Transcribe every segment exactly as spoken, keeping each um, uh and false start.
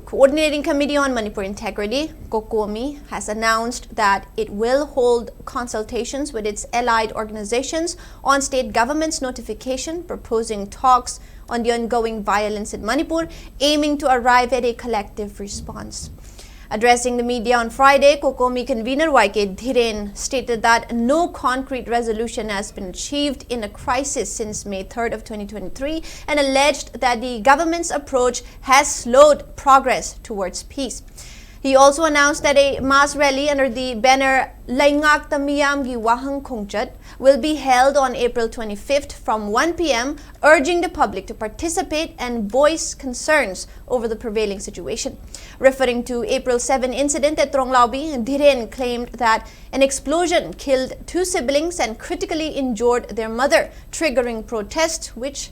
Coordinating Committee on Manipur Integrity, COCOMI, has announced that it will hold consultations with its allied organizations on state government's notification proposing talks on the ongoing violence in Manipur, aiming to arrive at a collective response. Addressing the media on Friday, COCOMI convener Y K Dhiren stated that no concrete resolution has been achieved in a crisis since May third of twenty twenty-three and alleged that the government's approach has slowed progress towards peace. He also announced that a mass rally under the banner Leingakta Miyamgi Wahang Khongchat will be held on April twenty-fifth from one p m, urging the public to participate and voice concerns over the prevailing situation. Referring to April seven incident at Tronglaubi, Dhiren claimed that an explosion killed two siblings and critically injured their mother, triggering protests which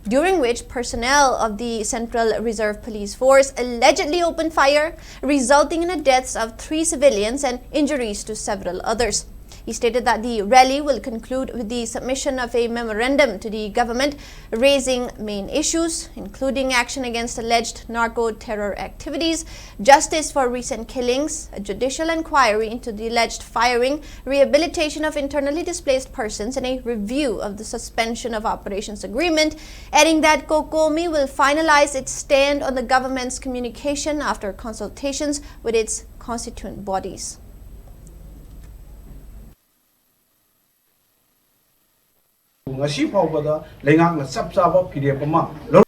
during which personnel of the Central Reserve Police Force allegedly opened fire, resulting in the deaths of three civilians and injuries to several others. He stated that the rally will conclude with the submission of a memorandum to the government, raising main issues, including action against alleged narco terror activities, justice for recent killings, a judicial inquiry into the alleged firing, rehabilitation of internally displaced persons, and a review of the suspension of operations agreement, adding that COCOMI will finalize its stand on the government's communication after consultations with its constituent bodies. ꯉꯁꯤ ꯐꯥꯎꯕꯗ ꯂꯩꯉꯥꯛꯅ ꯆꯞ ꯆꯥꯕ ꯐꯤꯔꯦꯞ ꯑꯃ ꯂꯧꯔꯛ-,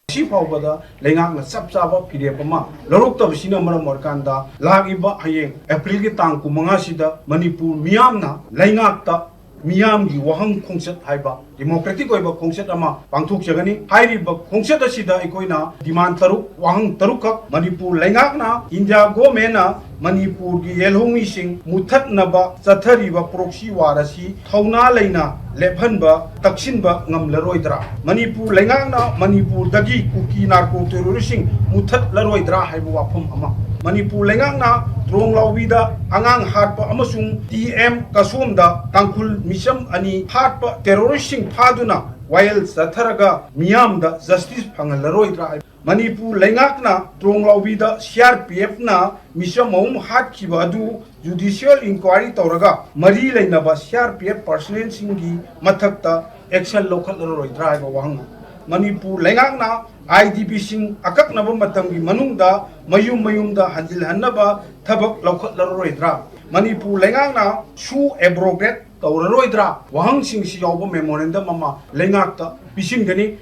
ꯉꯁꯤ ꯐꯥꯎꯕꯗ ꯂꯩꯉꯥꯛꯅ ꯆꯞ ꯆꯥꯕ ꯐꯤꯔꯦꯞ ꯑꯃ ꯂꯧꯔꯛꯇꯕꯁꯤꯅ ꯃꯔꯝ ꯑꯣꯏꯔꯀꯥꯟꯗ, ꯂꯥꯛꯂꯤꯕ ꯍꯌꯦꯡ ꯑꯦꯄ꯭ꯔꯤꯜꯒꯤ ꯇꯥꯡ ꯀꯨꯟꯃꯉꯥꯁꯤꯗ ꯃꯅꯤꯄꯨꯔ ꯃꯤꯌꯥꯝꯅ ꯂꯩꯉꯥꯛꯇ ꯃꯤꯌꯥꯝꯒꯤ ꯋꯥꯍꯪ ꯈꯣꯡꯆꯠ ꯍꯥꯏꯕ ꯗꯤꯃꯣꯀ꯭ꯔꯦꯇꯤꯛ ꯑꯣꯏꯕ ꯈꯣꯡꯆꯠ ꯑꯃ ꯄꯥꯡꯊꯣꯛꯆꯒꯅꯤ꯫ ꯍꯥꯏꯔꯤꯕ ꯈꯣꯡꯆꯠ ꯑꯁꯤꯗ ꯑꯩꯈꯣꯏꯅ ꯗꯤꯃꯥꯟ ꯇꯔꯨꯛ, ꯋꯥꯍꯪ ꯇꯔꯨꯛꯈꯛ ꯃꯅꯤꯄꯨꯔ ꯂꯩꯉꯥꯛꯅ, ꯏꯟꯗꯤꯌꯥ ꯒꯣꯃꯦꯟꯅ ꯃꯅꯤꯄꯨꯔꯒꯤ ꯌꯦꯜꯍꯧꯃꯤꯁꯤꯡ ꯃꯨꯊꯠꯅꯕ ꯆꯠꯊꯔꯤꯕ ꯄ꯭ꯔꯣꯛꯁꯤ ꯋꯥꯔ ꯑꯁꯤ ꯊꯧꯅꯥ ꯂꯩꯅ ꯂꯦꯞꯍꯟꯕ, ꯇꯛꯁꯤꯟꯕ ꯉꯝꯂꯔꯣꯏꯗ꯭ꯔꯥ? ꯃꯅꯤꯄꯨꯔ ꯂꯩꯉꯥꯛꯅ ꯃꯅꯤꯄꯨꯔꯗꯒꯤ ꯀꯨꯀꯤ ꯅꯥꯔꯀꯣ ꯇꯦꯔꯣꯔꯤꯁꯁꯤꯡ ꯃꯨꯊꯠꯂꯔꯣꯏꯗ꯭ꯔꯥ ꯍꯥꯏꯕ ꯋꯥꯐꯝ ꯑꯃ꯫ ꯃꯅꯤꯄꯨꯔ ꯂꯩꯉꯥꯛꯅ ꯇ꯭ꯔꯣꯡꯂꯥꯎꯕꯤꯗ ꯑꯉꯥꯡ ꯍꯥꯠꯄ ꯑꯃꯁꯨꯡ ꯇꯤ ꯑꯦꯝ ꯀꯁꯣꯝꯗ ꯇꯥꯡꯈꯨꯜ ꯃꯤꯆꯝ ꯑꯅꯤ ꯍꯥꯠꯄ ꯇꯦꯔꯣꯔꯤꯁꯁꯤꯡ ꯐꯥꯗꯨꯅ ꯋꯥꯌꯦꯜ ꯆꯠꯊꯔꯒ ꯃꯤꯌꯥꯝꯗ ꯖꯁꯇꯤꯁ ꯐꯪꯍꯜꯂꯔꯣꯏꯗ꯭ꯔꯥ ꯍꯥꯏꯕ꯫ ꯃꯅꯤꯄꯨꯔ ꯂꯩꯉꯥꯛꯅ ꯇ꯭ꯔꯣꯡꯂꯥꯎꯕꯤꯗ ꯁꯤ ꯑꯥꯔ ꯄꯤ ꯑꯦꯐꯅ ꯃꯤꯆꯝ ꯑꯍꯨꯝ ꯍꯥꯠꯈꯤꯕ ꯑꯗꯨ ꯖꯨꯗꯤꯁꯤꯌꯦꯜ ꯏꯟꯀ꯭ꯋꯥꯏꯔꯤ ꯇꯧꯔꯒ ꯃꯔꯤ ꯂꯩꯅꯕ ꯁꯤ ꯑꯥꯔ ꯄꯤ ꯑꯦꯐ ꯄꯔꯁꯅꯦꯜꯁꯤꯡꯒꯤ ꯃꯊꯛꯇ ꯑꯦꯛꯁꯟ ꯂꯧꯈꯠꯂꯔꯣꯏꯗ꯭ꯔꯥ ꯍꯥꯏꯕ ꯋꯥꯍꯪ꯫ ꯃꯅꯤꯄꯨꯔ ꯂꯩꯉꯥꯛꯅ ꯑꯥꯏ ꯗꯤ ꯄꯤꯁꯤꯡ ꯑꯀꯛꯅꯕ ꯃꯇꯝꯒꯤ ꯃꯅꯨꯡꯗ ꯃꯌꯨꯝ ꯃꯌꯨꯝꯗ ꯍꯟꯖꯤꯜꯍꯟꯅꯕ ꯊꯕꯛ ꯂꯧꯈꯠꯂꯔꯣꯏꯗ꯭ꯔꯥ? ꯃꯅꯤꯄꯨꯔ ꯂꯩꯉꯥꯛꯅ ꯁꯨ ꯑꯦꯕ꯭ꯔꯣꯒꯦꯠ ꯇꯧꯔꯔꯣꯏꯗ꯭ꯔꯥ? ꯋꯥꯍꯪꯁꯤꯡꯁꯤ ꯌꯥꯎꯕ ꯃꯦꯃꯣꯔꯦꯟꯗꯝ ꯑꯃ ꯂꯩꯉꯥꯛꯇ ꯄꯤꯁꯤꯟꯒꯅꯤ꯫